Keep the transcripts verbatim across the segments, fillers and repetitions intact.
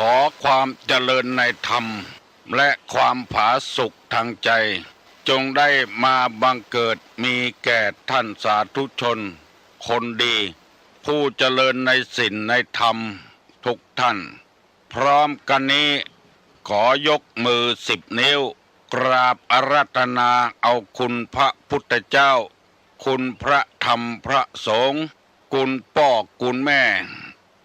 ขอความเจริญในธรรม และความผาสุกทางใจ จงได้มาบังเกิดมีแก่ท่านสาธุชนคนดี ผู้เจริญในศีลในธรรมทุกท่าน พร้อมกันนี้ ขอยกมือสิบนิ้ว กราบอาราธนาเอาคุณพระพุทธเจ้า คุณพระธรรมพระสงฆ์ คุณป้อคุณแม่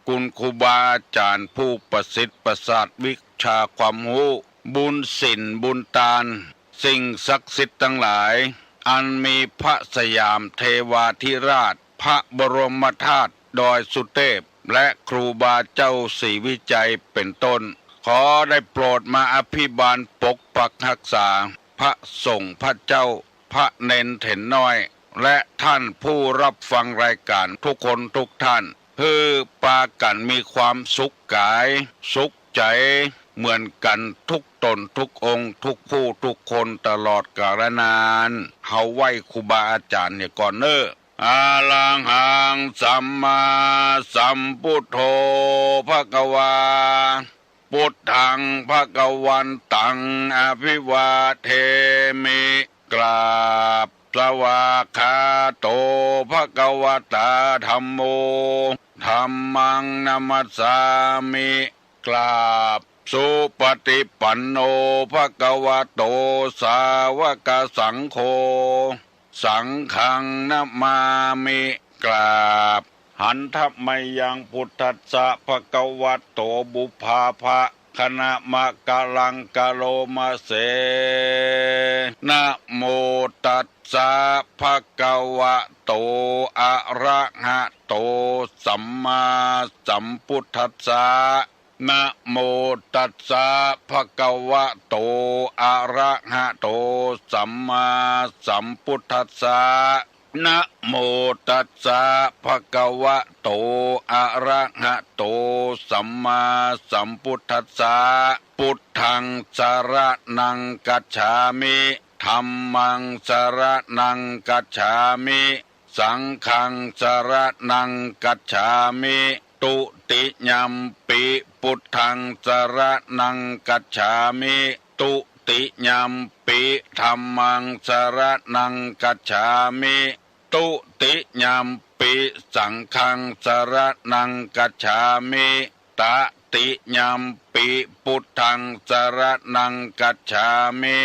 คุณครูบาอาจ๋ารย์ผู้ประสิทธิ์ประสาทวิชาความฮู้ บุญศีลบุญตาน สิ่งศักดิ์สิทธิ์ตังหลาย อันมีพระสยามเทวาธิราช พระบรมธาตุดอยสุเทพ และครูบาเจ้าศรีวิชัยเป็นต้น ขอได้โปรดมาอภิบาลปกปักรักษา พระสงฆ์พระเจ้า พระเณรเถรน้อย และท่านผู้รับฟังรายการทุกคนทุกท่าน หื้อปากั๋นมีความสุขก๋าย สุขใจ๋ เหมือนกั๋นทุกต๋นทุกองค์ ทุกผู้ทุกคนตลอดกาลนาน เฮาไหว้ครูบาอาจ๋ารย์เหียก่อนเน่อ Arahaṃ sammāsambuddho bhagavā. Buddhaṃ bhagavantaṃ abhivādemi. กราบ Svākkhāto bhagavatā dhammo. Dhammaṃ namassāmi. กราบ Supaṭipanno bhagavato sāvakasaṅgho. Saṅghaṃ namāmi. กราบ Handa mayaṃ buddhassa bhagavato pubbabhāganamakāraṃ karoma se. Namo tassa bhagavato arahato sammāsambuddhassa. Namo tassa bhagavato arahato sammāsambuddhassa. Namo tassa bhagavato arahato sammāsambuddhassa. Buddhaṃ saraṇaṃ gacchāmi. Dhammaṃ saraṇaṃ gacchāmi. Saṅghaṃ saraṇaṃ gacchāmi. Dutiyampi buddhaṃ saraṇaṃ gacchāmi. Dutiyampi dhammaṃ saraṇaṃ gacchāmi. Dutiyampi saṅghaṃ saraṇaṃ gacchāmi. Tatiyampi buddhaṃ saraṇaṃ gacchāmi.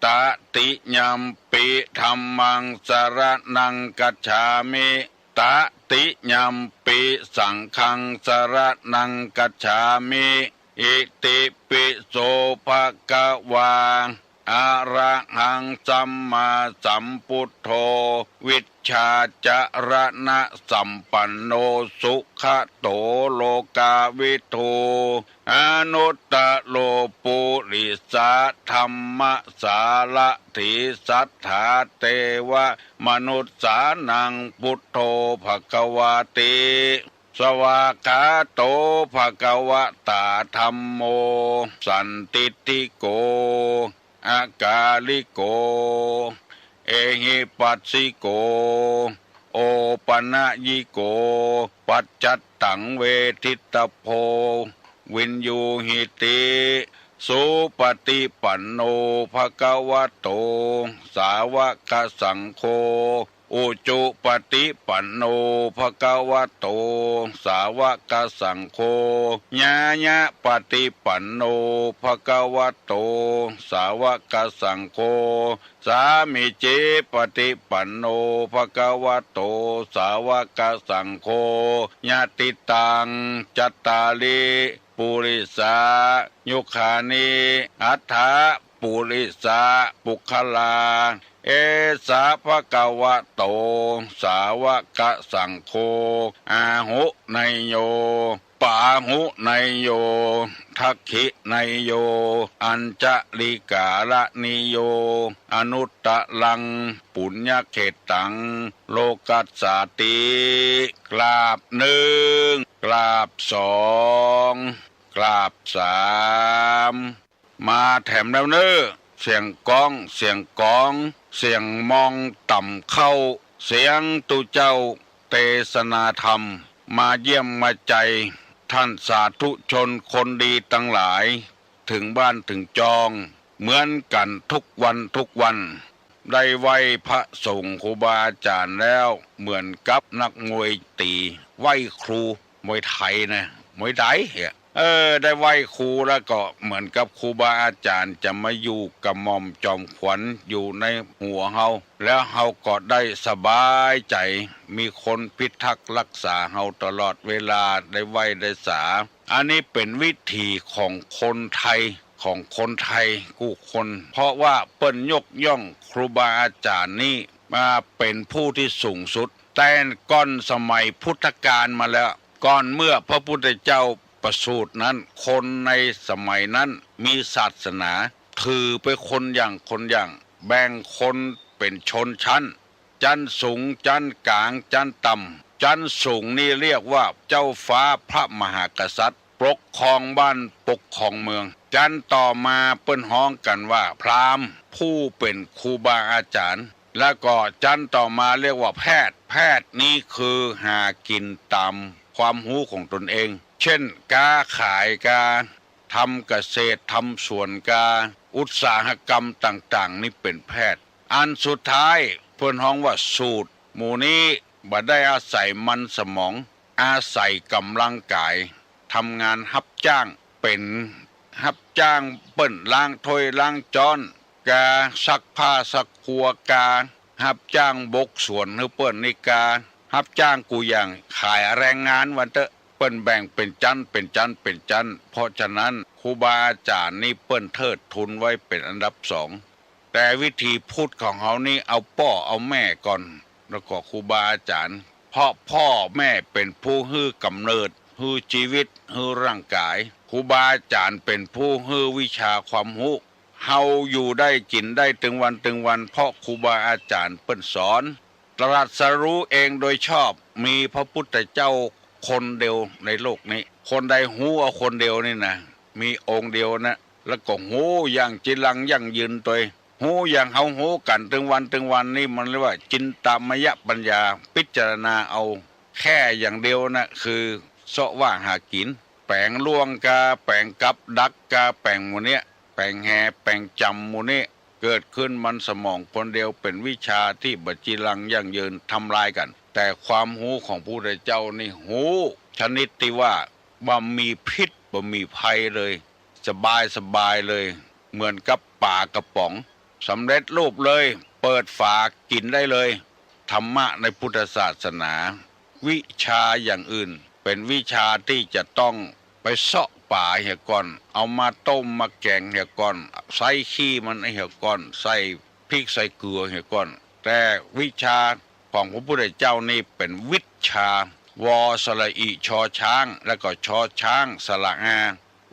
Tatiyampi dhammaṃ saraṇaṃ gacchāmi. Tatiyampi saṅghaṃ saraṇaṃ gacchāmi. Itipi so bhagavā arahaṃ sammāsambuddho vijjācaraṇasampanno sugato lokavidū anuttaro purisadammasārathi satthā devamanussānaṃ buddho bhagavāti. Svākkhāto bhagavatā dhammo sandiṭṭhiko akāliko ehipassiko opanayiko paccattaṃ veditabbo viññūhīti. Supaṭipanno bhagavato sāvakasaṅgho, ujupaṭipanno bhagavato sāvakasaṅgho, ñāyapaṭipanno bhagavato sāvakasaṅgho, sāmīcipaṭipanno bhagavato sāvakasaṅgho, yadidaṃ cattāri purisayugāni aṭṭha purisapuggalā, esa bhagavato sāvakasaṅgho āhuneyyo pāhuneyyo dakkhiṇeyyo añjalikaraṇīyo anuttaraṃ puññakkhettaṃ lokassāti. กราบหนึ่ง กราบสอง กราบสาม มาแถมแล้วเน่อ เสียงก๊อง เสียงก๋อง เสียงมองต่ำเข้า เสียงตุ๊เจ้าเตสนาธรรม มาเยี่ยมมาใจ ท่านสาธุชนคนดีตังหลาย เถิงบ้านเถิงจอง เหมือนกั๋นทุกวันทุกวัน ได้ไหว้พระสงฆ์ครูบาอาจ๋ารย์แล้ว เหมือนกับนักมวยตี๋ ไหว้ครู มวยไทยนะ มวยไทยอะ เออ ได้ไหว้ครูแล้วก็เหมือนกับครูบาอาจ๋ารย์จะมาอยู่กระหม่อมจอมขวัญอยู่ในหัวเฮา แล้วเฮาก็ได้สบายใจ๋ มีคนพิทักษ์รักษาเฮาตลอดเวลา ได้ไหว้ได้สา อันนี้เป๋นวิถีของคนไทย ของคนไทยกู้คน เพราะว่าเปิ้นยกย่องครูบาอาจ๋ารย์นี่มาเป๋นผู้ตี้สูงสุด แต่ก่อนสมัยพุทธกาลมาแล้ว ก่อนเมื่อพระพุทธเจ้าประสูตินั้น คนในสมัยนั้นมีศาสนา ถือเป๋นคนอย่างคนอย่าง แบ่งคนเป๋นชนชั้น จั๊นสูง จั๊นก๋าง จั๊นต่ำ จั๊นสูงนี่เรียกว่าเจ้าฟ้าพระมหากษัตริย์ ปกครองบ้านปกครองเมือง จั๊นต่อมาเปิ้นฮ้องกั๋นว่าพราหมณ์ ผู้เป๋นครูบาอาจ๋ารย์ แล้วก็จั๊นต่อมาเรียกว่าแพทย์ แพทย์นี้คือหากิ๋นต๋ามความฮู้ของตนเอง เช่น ก๊าขาย ก๊าทำเกษตร ทำสวน ก๊าอุตสาหกรรมต่างๆ นี่เป๋นแพทย์ อันสุดท้ายเปิ้นฮ้องว่าสูตร หมู่นี้บ่ได้อาศัยมันสมอง อาศัยก๋ำลังกาย ทำงานฮับจ้าง เป๋นฮับจ้างเปิ้นล้างถ้วยล้างจ๊อน ก๊าซักผ้าซักครัว ก๊าฮับจ้างบกสวนหื้อเปิ้นนี่ ก๊าฮับจ้างกู้อย่าง ขายแรงงานว่าเต๊อะ เปิ้นแบ่งเป๋นจั๊น เป๋นจั๊น เป๋นจั๊น เพราะฉะนั้นครูบาอาจ๋ารย์นี่เปิ้นเทิดทูนไว้เป๋นอันดับสอง แต่วิถีพุทธของเฮานี่เอาป้อเอาแม่ก่อน แล้วก็ครูบาอาจ๋ารย์ เพราะป้อแม่เป๋นผู้หื้อก๋ำเนิด หื้อจีวิต หื้อร่างก๋าย ครูบาอาจ๋ารย์เป๋นผู้หื้อวิชาความฮู้ เฮาอยู่ได้กิ๋นได้ตึงวันตึงวัน เพราะครูบาอาจ๋ารย์เปิ้นสอน ตรัสรู้เองโดยชอบ มีพระพุทธเจ้าคนเดียวในโลกนี้ คนใดฮู้เอาคนเดียวนี่นะ มีองค์เดียวนะ แล้วก็ฮู้อย่างจีรังยั่งยืนตวย ฮู้อย่างเฮาฮู้กั๋นตึงวันตึงวันนี่ มันเรียกว่าจินตามยปัญญา พิจารณาเอาแค่อย่างเดียวนะ คือเซาะว่าหากิ๋น แป๋งล่วงก๊า แป๋งกับดักก๊า แป๋งหมู่เนี้ย แป๋งแห แป๋งจ๋ำหมู่นี้ เกิดขึ้นมันสมองคนเดียว เป๋นวิชาตี้บ่จีรังยั่งยืน ทำลายกั๋น แต่ความฮู้ของพระพุทธเจ้านี่ฮู้ชนิดตี้ว่าบ่มีพิษบ่มีภัยเลย สบายสบายเลย เหมือนกับป๋ากระป๋อง สำเร็จรูปเลย เปิดฝากิ๋นได้เลย ธรรมะในพุทธศาสนา วิชาอย่างอื่นเป๋นวิชาตี้จะต้องไปเซาะป๋าเหียก่อน เอามาต้มมาแก๋งเหียก่อน ใส้ขี้มันเหียก่อน ใส่พริกใส่เกลือเหียก่อน แต่วิชาของพระพุทธเจ้านี่เป๋นวิชชา วอสระอิ ชอช้าง แล้วก็ชอช้างสระอา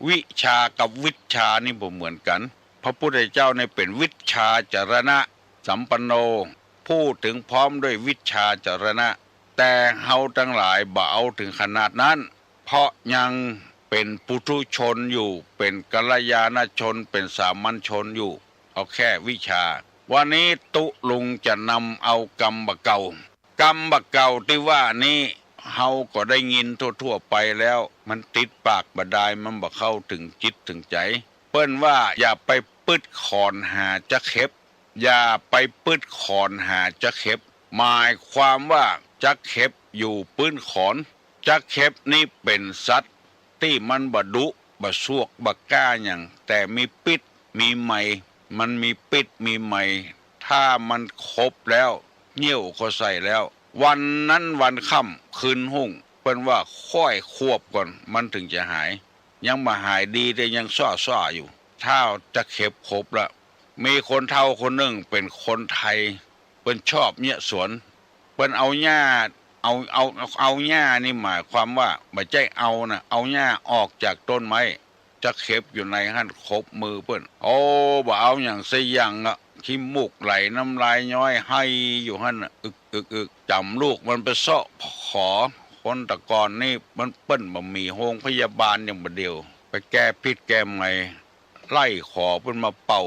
วิชากับวิชชานี่บ่เหมือนกั๋น พระพุทธเจ้านี่เป๋นวิชชาจรณะสัมปันโน ผู้ถึงพร้อมด้วยวิชชาจรณะ แต่เฮาตังหลายบ่เอาถึงขนาดนั้น เพราะยังเป๋นปุถุชนอยู่ เป๋นกัลยาณชน เป๋นสามัญชนอยู่ เอาแค่วิชา วันนี้ตุ๊ลุงจะนำเอากำบ่าเก่า กำบ่าเก่าตี้ว่านี้ เฮาก็ได้ยินทั่วๆ ไปแล้ว มันติดปากบ่ดาย มันบ่เข้าถึงจิตถึงใจ๋ เปิ้นว่าอย่าไปปื๊ดขอนหาจั๊กเห็บ อย่าไปปื๊ดขอนหาจั๊กเห็บ หมายความว่าจั๊กเห็บอยู่ปื๊นขอน จั๊กเห็บนี้เป๋นสัตว์ตี้มันบ่ดุ บ่ซวก บ่ก้าหยัง แต่มีปิ๊ษ มีไหม มันมีปิ๊ษ มีไหม ถ้ามันขบแล้ว เยี่ยวก็ใส่แล้ว วันนั้นวันค่ำ คืนฮุ่ง เปิ้นว่าค่อยควบก่อน มันถึงจะหาย ยังบ่หายดี แต่ยังซ่าๆ อยู่ ถ้าจั๊กเห็บขบแล้ว มีคนเฒ่าคนนึ่งเป๋นคนไทย เปิ้นชอบเยียะสวน เปิ้นเอาหญ้า เอา เอา เอาหญ้านี่หมายความว่า บ่ใจ้เอานะ เอาหญ้าออกจากต้นไม้ จั๊กเห็บอยู่ในหั้นขบมือเปิ้น โอ้ บ่เอาหยังสักอย่างอะ ขี้มูกไหล น้ำลายย้อย ไห้อยู่หั้นน่ะ อึก อึก อึก จ๋ำลูกมันไปเซาะขอ คนแต่ก่อนนี่มัน เปิ้นบ่มีโฮงพยาบาลอย่างบ่าเดี่ยว ไปแก้ปิ๊ษแก้ไหม ไล่ขอเปิ้นมาเป่า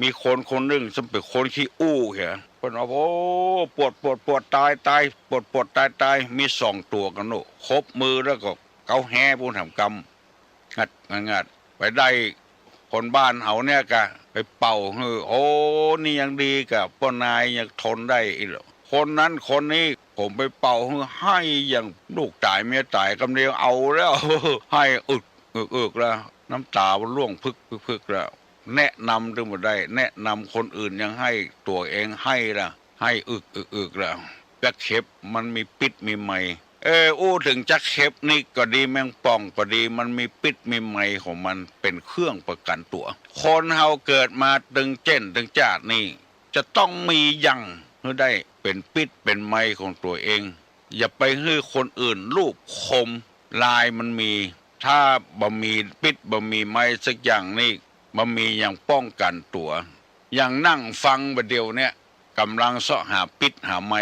มีคนคนนึ่งซึ่งเป๋นคนขี้อู้เหีย เปิ้นว่า โอ้ ปวด ปวด ปวด ต๋าย ต๋าย ปวด ปวด ต๋าย ต๋าย มีสองตั๋วกั๋นโน่ะ ขบมือแล้วก็ เก๊าแฮปู้นแถมกำ งัด งัด งัด ไปได้คนบ้านเฮาเนี่ยก่ะ ไปเป่าหื้อ โอ้ นี่ยังดีก่ะ ป้อนายยังทนได้อีกแล้ว คนนั้นคนนี้ผมไปเป่าหื้อไห้อย่างลูกต๋ายเมียต๋าย กำเดียวเอาแล้ว ไห้อึก อึก อึกแล้ว น้ำต๋ามันร่วงพึก พึก พึกแล้ว แนะนำตึงบ่ได้ แนะนำคนอื่นยังไห้ ตั๋วเองไห้ละ ไห้อึก อึก อึกแล้ว จั๊กเข็บมันมีปิ๊ดมีไม เออ อู้เถิงจั๊กเข็บนี่ก็ดี แมงป่องก็ดี มันมีปิ๊ดมีไมของมัน เป๋นเครื่องประกั๋นตั๋ว คนเฮาเกิดมาตึงเจ๊นตึงจาตินี่ จะต้องมีหยั่งหื้อได้เป๋นปิ๊ดเป๋นไมของตั๋วเอง อย่าไปหื้อคนอื่นลูบคม ลายมันมี ถ้าบ่มีปิ๊ดบ่มีไมสักอย่างนี่ บ่มีหยังป้องกั๋นตั๋ว อย่างนั่งฟังบ่าเดี่ยวเนี่ย ก่ำลังเซาะหาปิ๊ดหาไม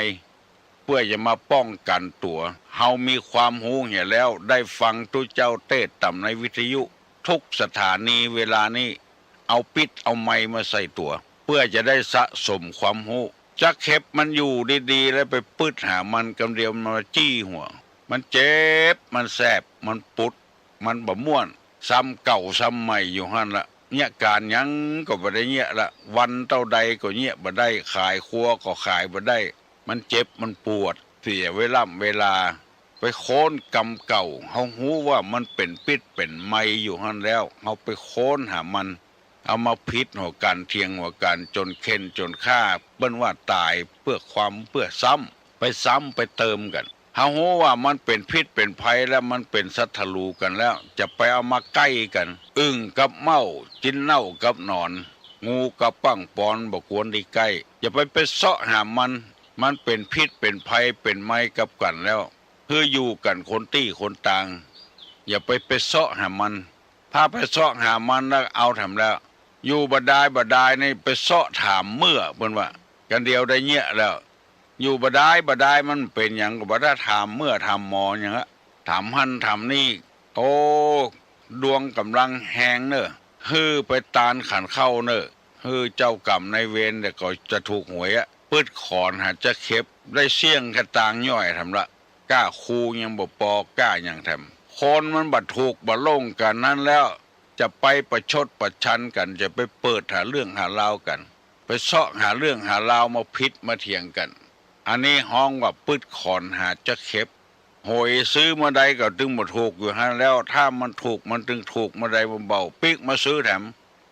เปื้อจะมาป้องกั๋นตั๋ว เฮามีความฮู้เหียแล้ว ได้ฟังตุ๊เจ้าเตสน์ต๋ามในวิทยุ ทุกสถานีเวลานี้ เอาปิ๊ดเอาไมมาใส่ตั๋ว เปื้อจะได้สะสมความฮู้ จั๊กเข็บมันอยู่ดีๆ แล้วไปปื๊ดหามัน กำเดียวมันมาจี้หัว มันเจ็บ มันแสบ มันปุด มันบ่ม่วน ซ้ำเก่าซ้ำใหม่อยู่หั้นละ เยียะก๋านหยังก็บ่ได้เยียะละ วันเต้าใดก็เยียะบ่ได้ ขายครัวก็ขายบ่ได้ มันเจ็บมันปวด เสียเวล่ำเวลา ไปค้นกำเก่า เฮาฮู้ว่ามันเป๋นปิ๊ดเป๋นไมอยู่หั้นแล้ว เฮาไปค้นหามัน เอามาผิดหัวกั๋น เถียงหัวกั๋น จ๋นเข็นจ๋นฆ่า เปิ้นว่าต๋ายเปื้อความเปื้อซ้ำ ไปซ้ำไปเติมกั๋น เฮาฮู้ว่ามันเป๋นพิษเป๋นภัยแล้ว มันเป๋นศัตรู๋กั๋นแล้ว จะไปเอามาใก้กั๋น อึ่งกับเม้า จิ๊นเน่ากับหนอน งูกับปังปอน บ่ควรได้ใก้ อย่าไป ไปเซาะหามัน มันเป๋นพิษเป๋นภัยเป๋นไมกับกั๋นแล้ว หื้ออยู่กั๋นคนตี้คนตาง อย่าไป ไปเซาะหามัน ถ้าไปเซาะหามันแล้วเอาแถมแล้ว อยู่บ่ดายบ่ดายนี่ไปเซาะถามเมื่อ เปิ้นว่า กั๋นเดียวได้เยียะแล้ว อยู่บ่ดายบ่ดายมันเป๋นหยังก็บ่ได้ถามเมื่อถามหมอหยังอะ ถามหั้นถามนี่ โอ้ ดวงก่ำลังแฮงเน่อ หื้อไปตานขันเข้าเน่อ หื้อเจ้ากรรมนายเวรเดี๋ยวก็จะถูกหวยอะ ปื๊ดขอนหาจะเข็บ ได้เสี้ยงกะตางย่อยแถมละ ก้าคูยังบ่ปอ ก้าหยังแถม คนมันบ่ถูกบ่ลงกั๋นนั้นแล้ว จะไปประชดประชันกั๋น จะไปเปิดหาเรื่องหาราวกั๋น ไปเซาะหาเรื่องหาราวมาผิดมาเถียงกั๋น อันนี้ฮ้องว่าปื๊ดขอนหาจะเข็บ หวยซื้อเมื่อใดก็ตึงบ่ถูกอยู่หั้นแล้ว ถ้ามันถูกมันตึงถูกเมื่อใดบ่เบา ปิ๊กมาซื้อแถม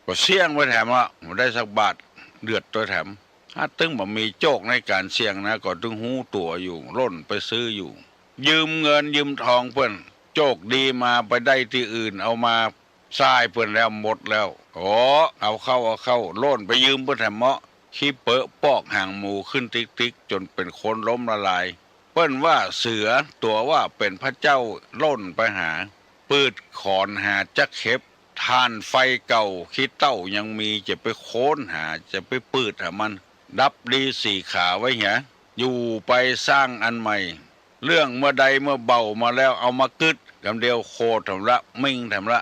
ก็เสี่ยงไปแถมอะ บ่ได้สักบาท เดือดตวยแถม ถ้าตึงบ่มีโจคในก๋านเสี่ยงนะ ก็ตึงฮู้ตั๋วอยู่ ล่นไปซื้ออยู่ ยืมเงินยืมทองเปิ้น โจคดีมาไปได้ตี้อื่น เอามาส่ายเปิ้นแล้วหมดแล้ว โอ้ เอาเข้า เอาเข้า ล่นไปยืมเปิ้นแถมเมาะ ขี้เปอะปอกหางหมูขึ้นติ๊กๆ จ๋นเป๋นคนล้มละลาย เปิ้นว่าเสือ ตั๋วว่าเป๋นพระเจ้า ล่นไปหา ปื๊ดขอนหาจะเข็บ ถ่านไฟเก่าขี้เถ้ายังมี จะไปค้นหา จะไปปื๊ดหามัน ดับดีสี่ขาไว้เหีย อยู่ไปสร้างอันใหม่ เรื่องเมื่อใดเมื่อเบามาแล้วเอามากึ๊ด กำเดียวโขดแถมละ มิ่งแถมละ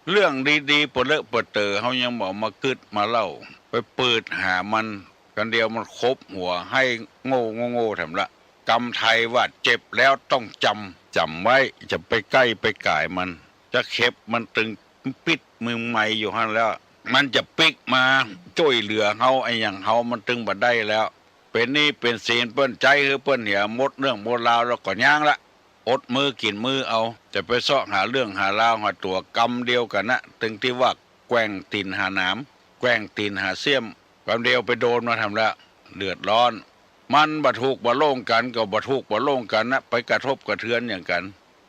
เรื่องดีๆ เปอะเลอะเปอะเต๋อเฮายังบ่เอามากึ๊ดมาเล่า ไปปื๊ดหามัน กำเดียวมันขบหัว ไห้โง่ๆ แถมละ กำไทยว่าเจ็บแล้วต้องจ๋ำ จ๋ำไว้ จะไปใก้ไปก๋ายมัน จะเข็บมันตึงปิ๊ดมึงไมอยู่หั้นแล้ว มันจะปิ๊กมาจ้วยเหลือเฮา อะหยังเฮามันตึงบ่ได้แล้ว เป๋นหนี้เป๋นสินเปิ้น ใจ๊หื้อเปิ้นเหีย หมดเรื่องหมดราวแล้วก็ย้างละ อดมื้อกิ๋นมื้อเอา จะไปเซาะหาเรื่องหาราวหาตั๋ว กำเดียวกั๋นนะ ตึงตี้ว่าแกว่งตี๋นหาหนาม แกว่งตี๋นหาเสี้ยม กำเดียวไปโดนมาแถมละ เดือดร้อน มันบ่ถูกบ่ลงกั๋นก็บ่ถูกบ่ลงกั๋นนะ ไปกระทบกระเทือนหยังกั๋น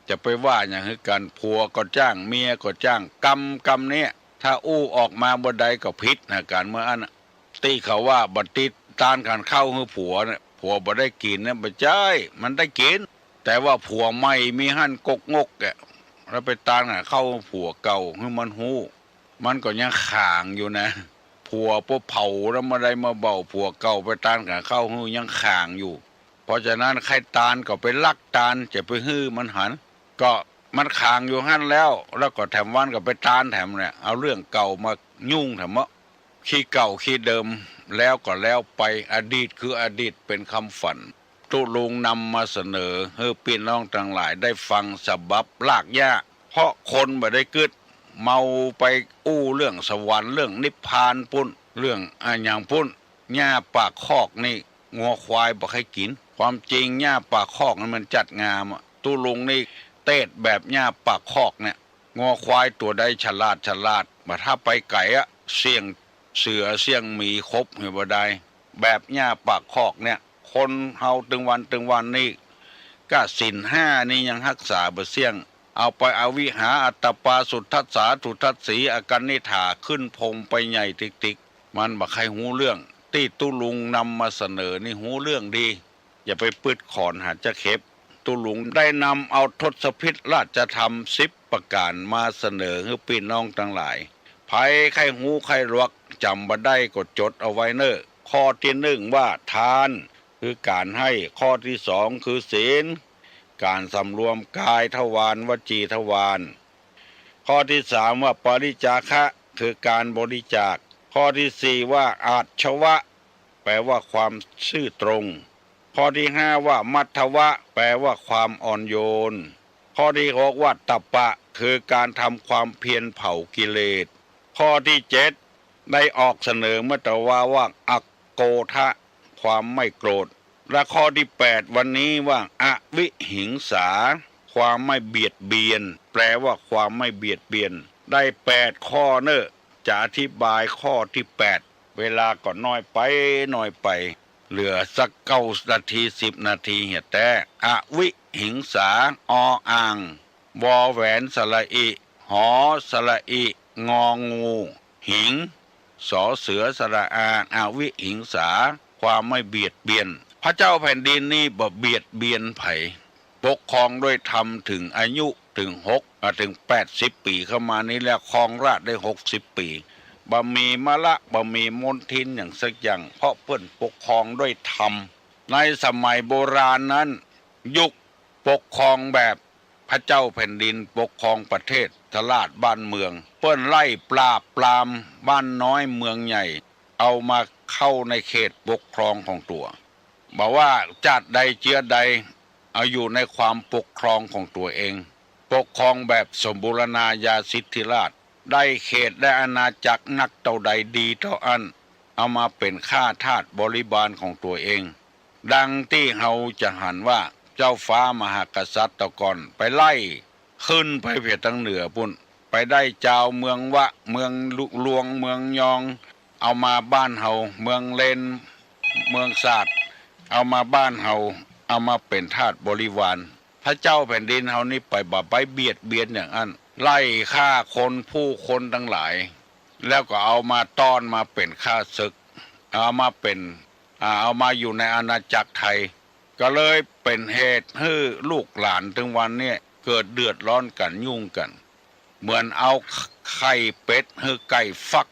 จะไปว่าหยังหื้อกั๋น ผัวก็จ้าง เมียก็จ้าง กำ กำเนี้ย ถ้าอู้ออกมาบ่ได้ก็ผิดหากั๋นเมื่ออั้นน่ะ ตี้เขาว่าบ่ติดตานขันเข้าหื้อผัวเนี่ย ผัวบ่ได้กิ๋นเนี่ย บ่ใจ้ มันได้กิ๋น แต่ว่าผัวใหม่มีหั้นก๊กงกอะ แล้วไปตานขันเข้าหื้อผัวเก่าหื้อมันฮู้ มันก็ยังขางอยู่นะ ผัวปอเผาแล้วเมื่อใดเมื่อเบา ผัวเก่าไปตานขันเข้าหื้อยังขางอยู่ เพราะฉะนั้นใค่ตานก็ไปลักตาน จะไปหื้อมันหัน ก็มันขางอยู่หั้นแล้ว แล้วก็แถมวันก็ไปตานแถมเนี่ย เอาเรื่องเก่ามายุ่งแถมเมาะ ขี้เก่าขี้เดิม แล้วก็แล้วไป อดีตคืออดีต เป๋นคำฝัน ตุ๊ลุงนำมาเสนอหื้อปี้น้องตังหลายได้ฟังฉบับรากหญ้า เพราะคนบ่ได้กึ๊ด เมาไปอู้เรื่องสวรรค์เรื่องนิพพานปุ้น เรื่องอะหยังปุ้น หญ้าปากคอกนี่งัวควายบ่ใค่กิ๋น ความจริงหญ้าปากคอกนี่มันจัดงามอะ ตุ๊ลุงนี่เตศน์แบบหญ้าปากคอกเนี่ย งัวควายตั๋วใดฉลาดฉลาด บ่ถ้าไปไก๋อะ เสี้ยงเสือเสี้ยงหมีคบหื้อบ่ได้ แบบหญ้าปากคอกเนี่ย คนเฮาตึงวันตึงวันนี่ ก้าศีลห้านี่ยังฮักษาบ่เสี้ยง เอาไปอวิหา อัตตปา สุทัสสา สุทัสสี อกันนิฏฐา ขึ้นพรหมไปใหญ่ติ๊กๆ มันบ่ใค่ฮู้เรื่อง ตี้ตุ๊ลุงนำมาเสนอนี่ฮู้เรื่องดี อย่าไปปื๊ดขอนหาจะเข็บ ตุ๊ลุงได้นำเอาทศพิธราชธรรมสิบประก๋านมาเสนอหื้อปี้น้องตังหลาย ใผใค่ฮู้ใค่หลวก จ๋ำบ่ได้ก็จดเอาไว้เน่อ ข้อตี้นึ่งว่าทาน คือก๋านให้ ข้อตี้สองคือศีล ก๋านสำรวมกายทวาร วจีทวาร ข้อตี้สามว่าปริจาคะ คือก๋านบริจาค ข้อตี้สี่ว่าอาชวะ แปลว่าความซื่อตรง ข้อตี้ห้าว่ามัทวะ แปลว่าความอ่อนโยน ข้อตี้หกว่าตัปปะ คือก๋านทำความเพียรเผากิเลส ข้อตี้เจ็ดได้ออกเสนอเมื่อตะวาว่าอโกธะ ความไม่โกรธ และข้อตี้แปดวันนี้ว่าอวิหิงสา ความไม่เบียดเบียน แปลว่าความไม่เบียดเบียน ได้แปดข้อเน่อ จะอธิบายข้อตี้แปด เวลาก็น้อยไปน้อยไป เหลือสักเก้านาทีสิบนาทีเหียแต๊ อวิหิงสา ออ่าง วอแหวน สระอิ หอ สระอิ งองู หิง สอเสือ สระอา อวิหิงสา ความไม่เบียดเบียน พระเจ้าแผ่นดินนี่บ่เบียดเบียนใผ ปกครองด้วยธรรมถึงอายุถึงหก อ่า ถึงแปดสิบปี๋เข้ามานี้แล้ว ครองราชย์ได้หกสิบปี๋ บ่มีมละ บ่มีมลทินอย่างสักอย่าง เพราะเปิ้นปกครองด้วยธรรม ในสมัยโบราณนั้น ยุคปกครองแบบพระเจ้าแผ่นดินปกครองประเทศ ทราชบ้านเมือง เปิ้นไล่ปราบปรามบ้านน้อยเมืองใหญ่ เอามาเข้าในเขตปกครองของตั๋ว บ่ว่าจาติใดเจื้อใด เอาอยู่ในความปกครองของตั๋วเอง ปกครองแบบสมบูรณาญาสิทธิราชย์ ได้เขตได้อาณาจักรนักเต้าใดดีเต้าอั้น เอามาเป๋นข้าทาสบริบาลของตั๋วเอง ดังตี้เฮาจะหันว่าเจ้าฟ้ามหากษัตริย์ตะก่อนไปไล่ ขึ้นไปเผียตังเหนือปุ้น ไปได้จาวเมืองวะ เมืองลุลวง เมืองยอง เอามาบ้านเฮา เมืองเลน เมืองสาด เอามาบ้านเฮา เอามาเป๋นทาสบริวาร พระเจ้าแผ่นดินเฮานี่ไปบ่ไปเบียดเบียนอย่างอั้น ไล่ฆ่าคนผู้คนตังหลาย แล้วก็เอามาต้อนมาเป๋นข้าศึก เอามาเป๋น อ่า เอามาอยู่ในอาณาจักรไทย ก็เลยเป๋นเหตุหื้อลูกหลานตึงวันเนี่ยเกิดเดือดร้อนกั๋นยุ่งกั๋น เหมือนเอาไข่เป็ดหื้อไก่ฟัก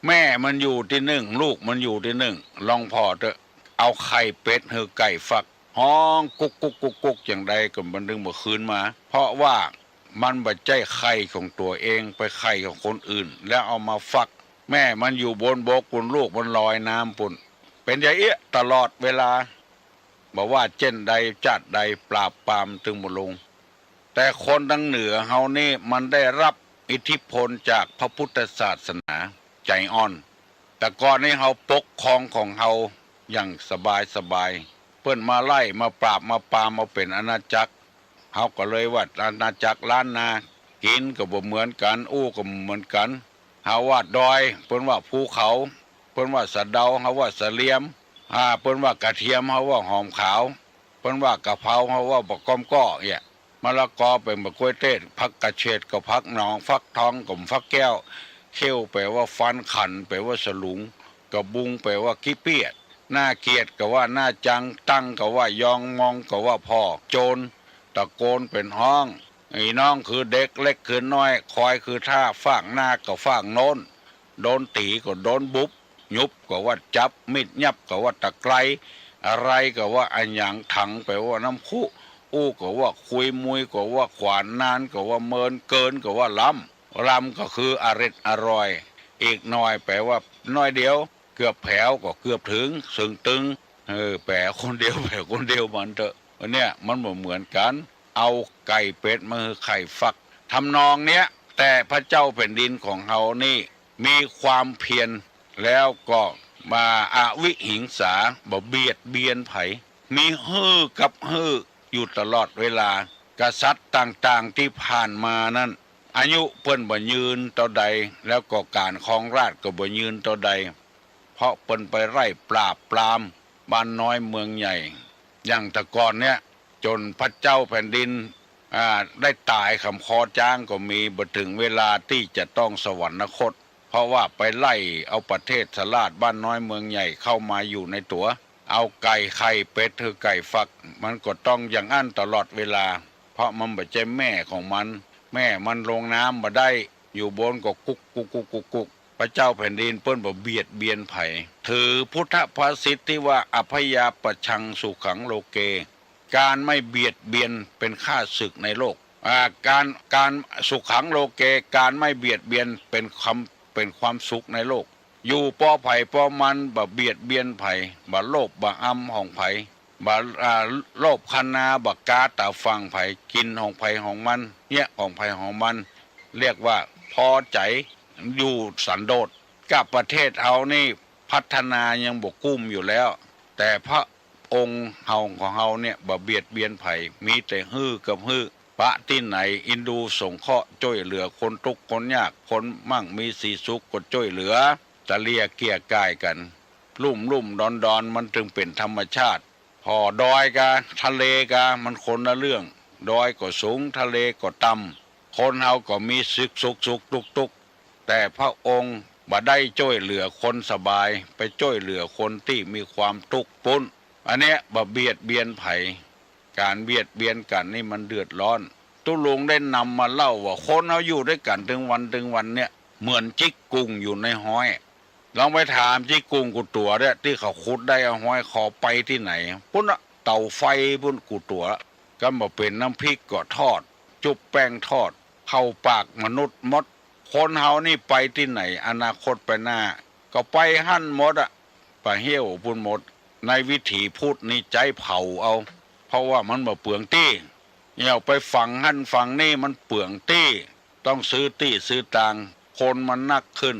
แม่มันอยู่ตี้นึ่ง ลูกมันอยู่ตี้นึ่ง ลองผ่อเต๊อะ เอาไข่เป็ดหื้อไก่ฟัก ฮ้องกุ๊กกุ๊กกุ๊กกุ๊กอย่างใดก็มันตึงบ่คืนมา เพราะว่ามันบ่ใจ้ไข่ของตั๋วเอง ไปไข่ของคนอื่น แล้วเอามาฟัก แม่มันอยู่บนบกปุ้น ลูกมันลอยน้ำปุ้น เป๋นอย่างเอี้ยตลอดเวลา บ่ว่าเจ้นใดจาติใดปราบปรามตึงบ่ลง แต่คนตังเหนือเฮานี่มันได้รับอิทธิพลจากพระพุทธศาสนา ใจ๋อ่อน แต่ก่อนนี้เฮาปกครองของเฮาอย่างสบายสบาย เปิ้นมาไล่มาปราบมาปรามเอาเป๋นอาณาจักร เฮาก็เลยว่าอาณาจักรล้านนา กิ๋นก็บ่เหมือนกั๋น อู้ก็บ่เหมือนกั๋น เฮาว่าดอย เปิ้นว่าภูเขา เปิ้นว่าสะเดา เฮาว่าสะเหลี่ยม อ่า เปิ้นว่ากระเทียม เฮาว่าหอมขาว เปิ้นว่ากะเพรา เฮาว่าบักก้อมก้อเอี้ย มะละกอเป๋นบักก๊วยเทศ ผักกระเฉดก็ผักหนอง ฟักทองก็ฟักแก้ว เขี้ยวแป๋ว่าฟัน ขันแป๋ว่าสลุง กะบุงแป๋ว่าขี้เปี้ย หน้าเกียดก็ว่าหน้าจัง ตั้งก็ว่ายอง มองก็ว่าพ่อ โจร ตะโกนเป๋นฮ้อง อี้น้องคือเด็ก เล็กคือน้อย ควายคือท่า ฟากหน้าก็ฟากโน้น โดนตี๋ก็โดนบุบ หยุบก็ว่าจับ มีดยับก็ว่าตะไคร้ อะไรก็ว่าอะหยัง ถังแป๋ว่าน้ำคุ อู้ก็ว่าคุย มุยก็ว่าขวาน นานก็ว่าเมิน เกินก็ว่าล้ำ ลำก็คืออร็ดอร่อย อีกหน่อยแป๋ว่าน้อยเดียว เกือบแผวก็เกือบเถิง เสิงตึง เออ แป๋คนเดียว แป๋คนเดียวมันเต๊อะ เนี่ย มันบ่เหมือนกั๋น เอาไก่เป็ดมาหื้อไข่ฟัก ทำนองเนี้ย แต่พระเจ้าแผ่นดินของเฮานี่มีความเพียร แล้วก็บ่อวิหิงสา บ่เบียดเบียนใผ มีหื้อกับหื้ออยู่ตลอดเวลา กษัตริย์ต่างๆ ตี้ผ่านมานั้น อายุเปิ้นบ่ยืนเต้าใด แล้วก็ก๋านครองราชย์ก็บ่ยืนเต้าใด เพราะเปิ้นไปไล่ปราบปรามบ้านน้อยเมืองใหญ่ อย่างแต่ก่อนเนี่ย จ๋นพระเจ้าแผ่นดิน อ่า ได้ต๋ายขำคอจ๊างก็มี บ่เถิงเวลาตี้จะต้องสวรรคต เพราะว่าไปไล่เอาประเทศสราชบ้านน้อยเมืองใหญ่เข้ามาอยู่ในตั๋ว เอาไก่ไข่เป็ดหื้อไก่ฟัก มันก็ต้องอย่างอั้นตลอดเวลา เพราะมันบ่ใจ้แม่ของมัน แม่มันลงน้ำบ่ได้ อยู่บนก็กุกกุกกุกกุกกุก พระเจ้าแผ่นดินเปิ้นบ่เบียดเบียนใผ ถือพุทธภาษิตตี้ว่า อพยาปชชังสุขังโลเก การไม่เบียดเบียนเป็นข้าศึกในโลก อ่า การ การ สุขังโลเก การไม่เบียดเบียนเป็นความ เป็นความสุขในโลก อยู่ปอใผปอมัน บ่เบียดเบียนใผ บ่โลภบ่อำของใผ บ่ อ่า โลภคันนา บ่กาต๋าฝั่งใผ กิ๋นของใผของมัน เยียะของใผของมัน เรียกว่าพอใจ๋ อยู่สันโดษ กับประเทศเฮานี่พัฒนายังบ่กุ้มอยู่แล้ว แต่พระองค์เฮาของเฮาเนี่ยบ่เบียดเบียนใผ มีแต่หื้อกับหื้อ ปะตี้ไหนเอ็นดูสงเคราะห์จ้วยเหลือคนตุ๊กข์คนยาก คนมั่งมีสีสุขก็จ้วยเหลือ ตะเลียเกื้อก่ายกั๋น ลุ่มๆ ดอนๆ มันจึงเป๋นธรรมชาติ ผ่อดอยกาทะเลกา มันคนละเรื่อง ดอยก็สูง ทะเลก็ต่ำ คนเฮาก็มีสุขสุขสุข ตุ๊กข์ตุ๊กข์ แต่พระองค์บ่ได้จ้วยเหลือคนสบาย ไปจ้วยเหลือคนตี้มีความตุ๊กข์ปุ้น อันเนี้ยบ่เบียดเบียนใผ ก๋านเบียดเบียนกั๋นนี่มันเดือดร้อน ตุ๊ลุงได้นำมาเล่าว่าคนเฮาอยู่ตวยกั๋นตึงวันตึงวันเนี่ย เหมือนจิ๊กกุ่งอยู่ในฮ้อย ลองไปถามจิ๊กกุ่งกู้ตั๋วเนี่ย ตี้เขาขุดได้เอาฮ้อยคอไปตี้ไหน ปุ้นน่ะ เตาไฟปุ้นกู้ตั๋ว กั๋นบ่เป๋นน้ำพริกก็ทอด จุ๊บแป้งทอด เข้าปากมนุษย์หมด คนเฮานี่ไปตี้ไหน อนาคตไปหน้า ก็ไปหั้นหมดอะ ป่าเฮี้ยวปุ้นหมด ในวิถีพุทธนี่ใจ๊เผาเอา เพราะว่ามันบ่เปลืองตี้ เหี่ยวไปฝังหั้นฝังนี่มันเปลืองตี้ ต้องซื้อตี้ซื้อตาง คนมันนักขึ้น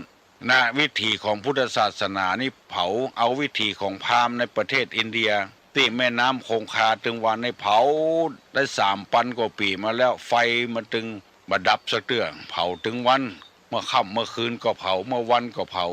นะ วิถีของพุทธศาสนานี่เผา เอาวิถีของพราหมณ์ในประเทศอินเดีย ตี้แม่น้ำคงคาตึงวันนี่เผา ได้สามปันกว่าปี๋มาแล้ว ไฟมันตึงบ่ดับสักเตื้อ เผาตึงวัน เมื่อค่ำเมื่อคืนก็เผา เมื่อวันก็เผา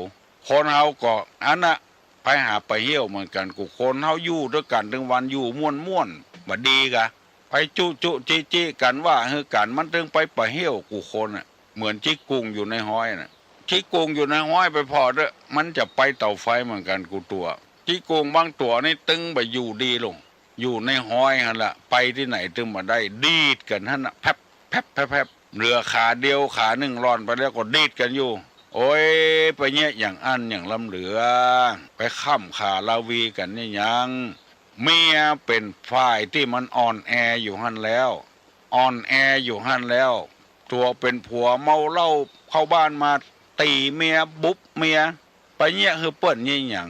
คนเฮาก็อันน่ะ ไปหาป่าเฮี้ยวเหมือนกั๋นกู้คน เฮาอยู่ตวยกั๋นตึงวัน อยู่ม่วนๆ บ่ดีกา ไปจุจุจิจิกั๋น ว่าหื้อกั๋น มันตึงไปป่าเฮี้ยวกู้คนน่ะ เหมือนจิ๊กกุ่งอยู่ในฮ้อยน่ะ จิ๊กกุ่งอยู่ในฮ้อยไปผ่อเต๊อะ มันจะไปเตาไฟเหมือนกั๋นกู้ตั๋ว จิ๊กกุ่งบางตั๋วนี่ตึงบ่อยู่ดีลง อยู่ในฮ้อยหั้นละ ไปตี้ไหนตึงบ่ได้ ดีดกั๋นหั้นน่ะ แผบแผบแผบแผบ เหลือขาเดียว ขานึ่งหล่อนไปแล้วก็ดีดกั๋นอยู่ โอ๊ย ไปเยียะอย่างอั้นอย่างล้ำเหลือ ไปค้ำขาลาวีกั๋นเนี่ยยัง เมียเป๋นฝ่ายตี้มันอ่อนแออยู่หั้นแล้ว อ่อนแออยู่หั้นแล้ว ตั๋วเป๋นผัวเมาเหล้าเข้าบ้านมาตี๋เมีย บุบเมีย ไปเยียะหื้อเปิ้นเยียะหยัง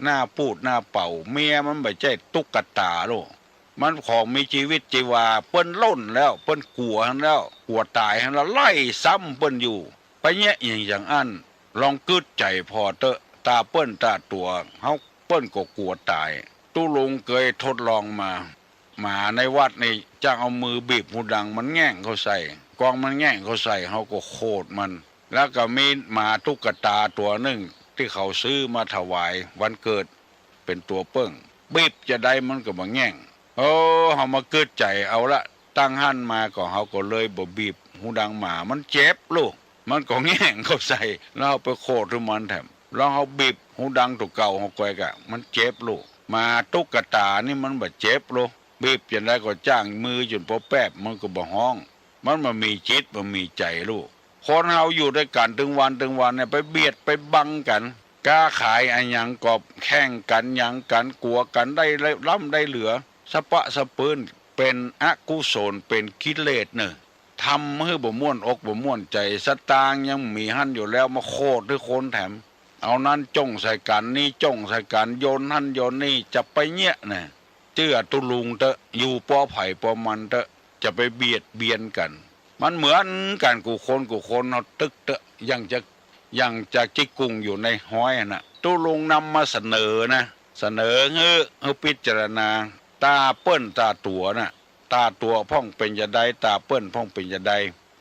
หน้าปูดหน้าเป๋า เมียมันบ่ใจ้ตุ๊กต๋าลูก มันของมีจีวิตจีวา เปิ้นล่นแล้ว เปิ้นกั๋วหั้นแล้ว กั๋วต๋ายหั้นแล้ว ไล่ซ้ำเปิ้นอยู่ ไปเยียะหยังอย่างอั้น ลองกึ๊ดใจ๋ผ่อเต๊อะ ต๋าเปิ้นต๋าตั๋วเฮา เปิ้นก็กั๋วต๋าย ตุ๊ลุงเกยทดลองมา หมาในวัดนี่จ้างเอามือบีบหูดังมันแง่งเข้าใส่ กองมันแง่งเข้าใส่ เฮาก็โขดมัน แล้วก็มีหมาตุ๊กต๋าตั๋วนึ่งตี้เขาซื้อมาถวายวันเกิด เป๋นตั๋วเปิ้ง บีบจาใดมันก็บ่แง่ง โอ้ เฮามากึ๊ดใจ๋เอาละ ตั้งหั้นมาก็เฮาก็เลยบ่บีบหูดังหมา มันเจ็บลูก มันก็แง่งเข้าใส่ แล้วเฮาไปโขดหื้อมันแถม ลองเฮาบีบหูดังตั๋วเก่าเฮาก้อยกะ มันเจ็บลูก หมาตุ๊กต๋านี่มันบ่เจ็บลูก บีบจาใดก็จ้างมือจ๋นปอแป๊บ มันก็บ่ฮ้อง มันบ่มีจิตบ่มีใจ๋ลูก คนเฮาอยู่ตวยกั๋นตึงวันตึงวันเนี่ย ไปเบียดไปบังกั๋น ก๊าขายอะหยังก็แข่งกั๋นหยังกั๋น กั๋วกั๋นได้ล้ำได้เหลือ สะปะสะปื้น เป๋นอกุศล เป๋นกิเลสเน่อ ทำหื้อบ่ม่วนอกบ่ม่วนใจ๋ สตางค์ยังมีหั้นอยู่แล้ว มาโขดหื้อคนแถม เอานั้นจ้องใส่กั๋น นี้จ้องใส่กั๋น โยนหั้นโยนนี่ จะไปเยียะนะ เจื้อตุ๊ลุงเต๊อะ อยู่ปอใผปอมันเต๊อะ จะไปเบียดเบียนกั๋น มันเหมือนกั๋นกู้คนกู้คน เฮาตึกเต๊อะ อย่างจะ อย่างจะจิกกุ่งอยู่ในฮ้อยหั้นน่ะ ตุ๊ลุงนำมาเสนอนะ เสนอหื้อ หื้อพิจารณา ต๋าเปิ้นต๋าตั๋วน่ะ ต๋าตั๋วพ่องเป๋นจาใด ต๋าเปิ้นพ่องเป๋นจาใด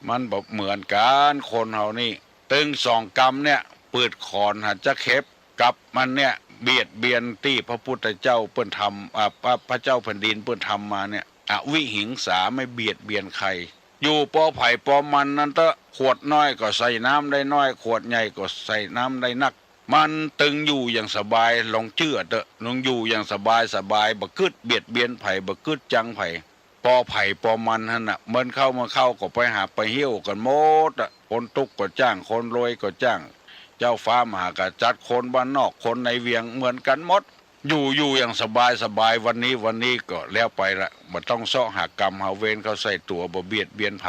มันบ่เหมือนกั๋น คนเฮานี่ ตึงสองกำเนี่ย ปืดขอนหาจะเข็บ กับมันเนี่ย เบียดเบียนตี้พระพุทธเจ้าเปิ้นทำ อ่า พระ พระเจ้าแผ่นดินเปิ้นทำมาเนี่ย อวิหิงสา ไม่เบียดเบียนใคร อยู่ปอใผปอมันนั้นเต๊อะ ขวดน้อยก็ใส่น้ำได้น้อย ขวดใหญ่ก็ใส่น้ำได้นัก มันตึงอยู่อย่างสบาย ลองเจื้อเต๊อะ ลองอยู่อย่างสบายสบาย บ่กึ๊ดเบียดเบียนใผ บ่กึ๊ดจังใผ ปอใผปอมันหั้นน่ะ เมินเข้าเมินเข้าก็ไปหาไปเหี้ยวกั๋นหมดอะ คนตุ๊กข์ก็จ้าง คนรวยก็จ้าง เจ้าฟ้ามหากษัตริย์ คนบ้านนอก คนในเวียง เหมือนกั๋นหมด อยู่ อยู่อย่างสบายสบาย วันนี้ วันนี้ก็แล้วไปละ บ่ต้องเซาะหากรรมหาเวรเข้าใส่ตั๋ว บ่เบียดเบียนใผ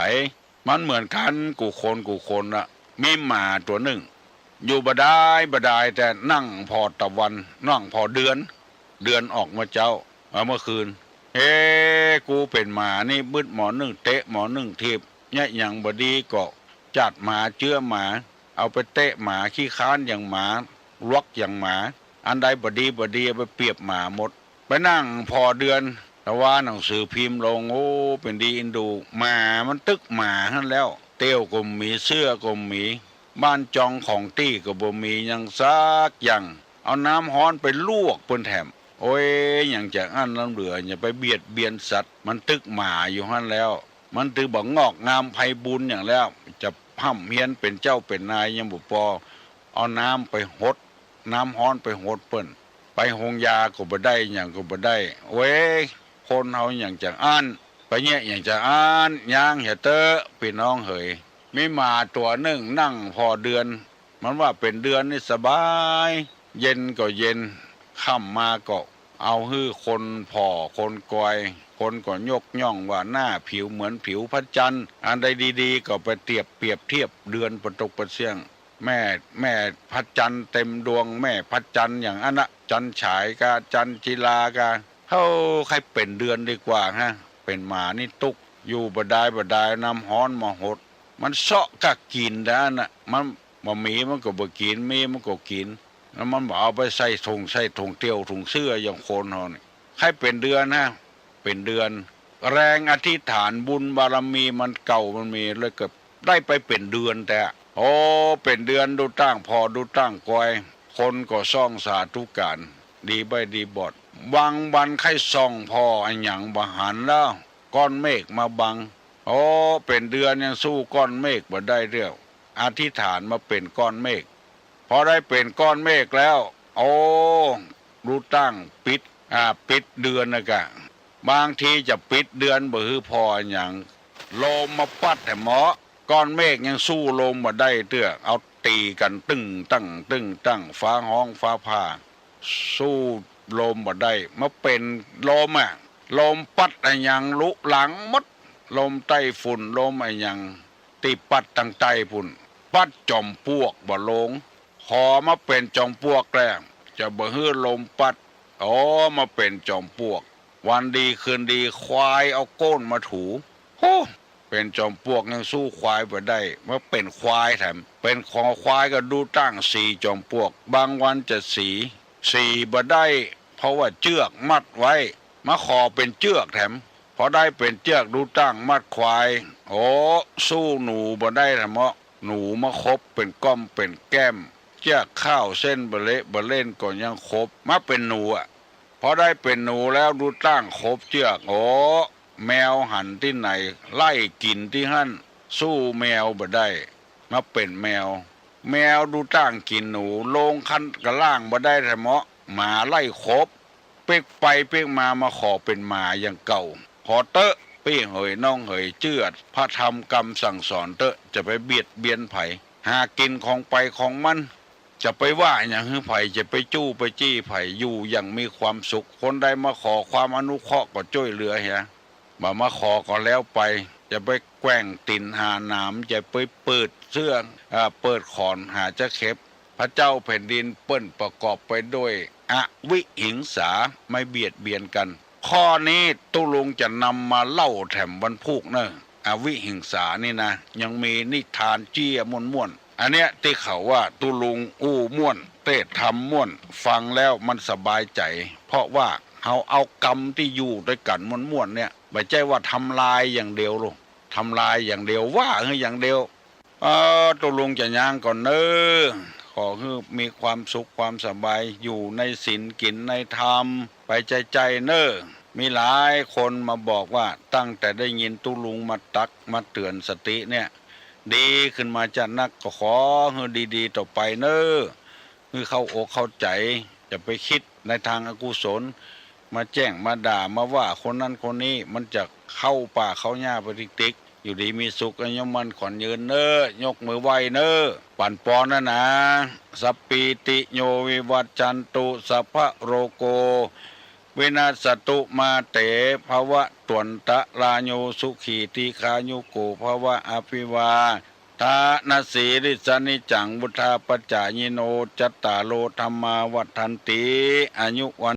มันเหมือนกั๋นกู้คนกู้คนน่ะ มีหมาตั๋วนึ่ง อยู่บ่ดายบ่ดาย แต่นั่งผ่อตะวัน นั่งผ่อเดือน เดือนออกเมื่อเจ๊า เอ่อ เมื่อคืน เฮ้ กูเป๋นหมานี่ บึดหมอนึ่งเตะ หมอนึ่งถีบ เยียะหยังบ่ดีก็จัดหมา เจื้อหมา เอาไปเตะหมา ขี้คร้านอย่างหมา ลวกอย่างหมา อันใดบ่ดีบ่ดี เอาไปเปรียบหมาหมด ไปนั่งผ่อเดือน ตะวาหนังสือพิมพ์ลง โอ้ เป๋นดีอินดู หมามันตึกหมาหั้นแล้ว เตี้ยวก็บ่มี เสื้อก็บ่มี บ้านจองของตี้ก็บ่มีหยังสักอย่าง เอาน้ำฮ้อนไปลวกเปิ้นแถม โอ้ย หยังจะอั้นล้ำเหลือ อย่าไปเบียดเบียนสัตว์ มันตึกหมาอยู่หั้นแล้ว มันตึกบ่งอกงามไพบูลย์หยังแล้ว จะฮ่ำเฮียนเป๋นเจ้าเป๋นนายยังบ่ปอ เอาน้ำไปหด น้ำฮ้อนไปหดเปิ้น ไปโฮงยาก็บ่ได้ หยังก็บ่ได้ โอ้ย คนเฮาหยังจะอั้น ไปเยียะหยังจะอั้น ย้างเหียเต๊อะ ปี้น้องเหย มีหมาตั๋วนึ่งนั่งผ่อเดือน มันว่าเป๋นเดือนนี่สบาย เย็นก็เย็น ค่ำมาก็เอาหื้อคนผ่อคนกอย คนก็ยกย่องว่าหน้าผิวเหมือนผิวพระจันทร์ อันใดดีๆ ก็ไปเตียบเปรียบเทียบเดือนปะตกปะเสี้ยง แม่ แม่พระจันทร์เต็มดวง แม่พระจันทร์อย่างอั้นนะ จันทร์ฉายกา จันทร์จิลากา เฮาใค่เป๋นเดือนดีกว่าฮะ เป๋นหมานี่ตุ๊กข์ อยู่บ่ดายบ่ดาย น้ำฮ้อนมาหด มันเซาะก้ากิ๋นแต่อั้นน่ะ มันบ่มีมันก็บ่กิ๋น มีมันก็กิ๋น แล้วมันบ่เอาไปใส่ถุง ใส่ถุงเตี้ยว ถุงเสื้อ อย่างคนเฮานี่ ใค่เป๋นเดือนฮะ เป๋นเดือน แรงอธิษฐานบุญบารมีมันเก่ามันมี เลยก็ได้ไปเป๋นเดือนแต๊ โอ้ เป๋นเดือนดูตั้งผ่อดูตั้งกอย คนก็ส่องสาธุก๋าน ดีใบ้ดีบอด บางวันใค่ส่องผ่ออะหยังบ่หันแล้ว ก้อนเมฆมาบัง โอ้ เป๋นเดือนยังสู้ก้อนเมฆบ่ได้เตื้อ อธิษฐานมาเป๋นก้อนเมฆ พอได้เป๋นก้อนเมฆแล้ว โอ้ ดูตั้งปิด อ่า ปิดเดือนนะกะ บางทีจะปิดเดือนบ่หื้อผ่ออะหยัง ลมมาปั๊ดแถมเหมาะ ก้อนเมฆยังสู้ลมบ่ได้เตื้อ เอาตี๋กั๋นตึ้งตั้งตึ้งตั้ง ฟ้าฮ้องฟ้าผ่า สู้ลมบ่ได้ มาเป๋นลมอะ ลมปั๊ดอะหยังลุหลังหมด ลมใต้ฝุ่น ลมอะหยัง ตี้ปั๊ดตังใต้ปู้น ปั๊ดจอมปลวกบ่ลง ขอมาเป๋นจอมปลวกแต๊ จะบ่หื้อลมปั๊ด อ๋อ มาเป๋นจอมปลวก วันดีคืนดี ควายเอาก้นมาถู โฮ เป๋นจอมปลวกยังสู้ควายบ่ได้ มาเป๋นควายแถม เป๋นคอควายก็ดูตั้งสีจอมปลวก บางวันจะสี สีบ่ได้ เพราะว่าเจื้อกมัดไว้ มาขอเป๋นเจื้อกแถม พอได้เป๋นเจื้อกดูตั้งมัดควาย โอ้ สู้หนูบ่ได้แถมเหมาะ หนูมาขบเป๋นก้อมเป๋นแก้ม เจื้อกข้าวเส้นบ่เละบ่เล่นก็ยังขบ มาเป๋นหนูอะ พอได้เป๋นหนูแล้วดูตั้งขบเจื้อก โอ้ แมวหันตี้ไหน ไล่กิ๋นตี้หั้น สู้แมวบ่ได้ มาเป๋นแมว แมวดูตั้งกิ๋นหนู ลงคันกะล่างบ่ได้แถมเหมาะ หมาไล่ขบ ปิ๊กไปปิ๊กมา มาขอเป๋นหมาอย่างเก่า ขอเต๊อะ ปี้เหยน้องเหย เจื้อพระธรรมกำสั่งสอนเต๊อะ จะไปเบียดเบียนใผ หากิ๋นของใผของมัน จะไปว่าหยังหื้อใผ จะไปจู้ไปจี้ใผ อยู่อย่างมีความสุข คนใดมาขอความอนุเคราะห์ก็จ้วยเหลือเหีย บ่มาขอก็แล้วไป จะไปแกว่งตี๋นหาหนาม จะไปเปิดเสื้อ อ่า เปิดขอนหาจะเข็บ พระเจ้าแผ่นดินเปิ้นประกอบไปด้วยอวิหิงสา ไม่เบียดเบียนกั๋น ข้อนี้ตุ๊ลุงจะนำมาเล่าแถมวันพูกเน่อ อวิหิงสานี่นะ ยังมีนิทานเจี้ยม่วนๆ อันเนี้ยตี้เขาว่าตุ๊ลุงอู้ม่วน เตศน์ธรรมม่วน ฟังแล้วมันสบายใจ๋ เพราะว่าเฮาเอากำตี้อยู่ตวยกั๋นม่วนๆ เนี่ย บ่ใจ้ว่าทำลายอย่างเดียวลูก ทำลายอย่างเดียว ว่าหื้ออย่างเดียว เออ ตุ๊ลุงจะย้างก่อนเน่อ ขอหื้อมีความสุขความสบาย อยู่ในศีลกิ๋นในธรรม ไปใจ้ๆ เน่อ มีหลายคนมาบอกว่าตั้งแต่ได้ยินตุ๊ลุงมาตั๊กมาเตื๋อนสติเนี่ย ดีขึ้นมาจะนัก ก็ขอหื้อดีๆ ต่อไปเน่อ หื้อเข้าอกเข้าใจ๋ อย่าไปกึ๊ดในตางอกุศล มาแจ้งมาด่ามาว่าคนนั้นคนนี้ มันจะเข้าป่าเข้าหญ้าไปติ๊กๆ อยู่ดีมีสุข อายุมั่นขวัญยืนเน่อ ยกมือไหว้เน่อ ปั๋นปอนนะนะ สัพพีติโยวิวัชชันตุ สัพพะโรโกวินัสสตุ มาเตภวัตวันตะราโย สุขีทีฆายุโกภวะ อภิวาทะนะสีลิสสะนิจจัง วุฑฒาปจายิโน จัตตาโรธัมมาวัฑฒันติ อายุวัณ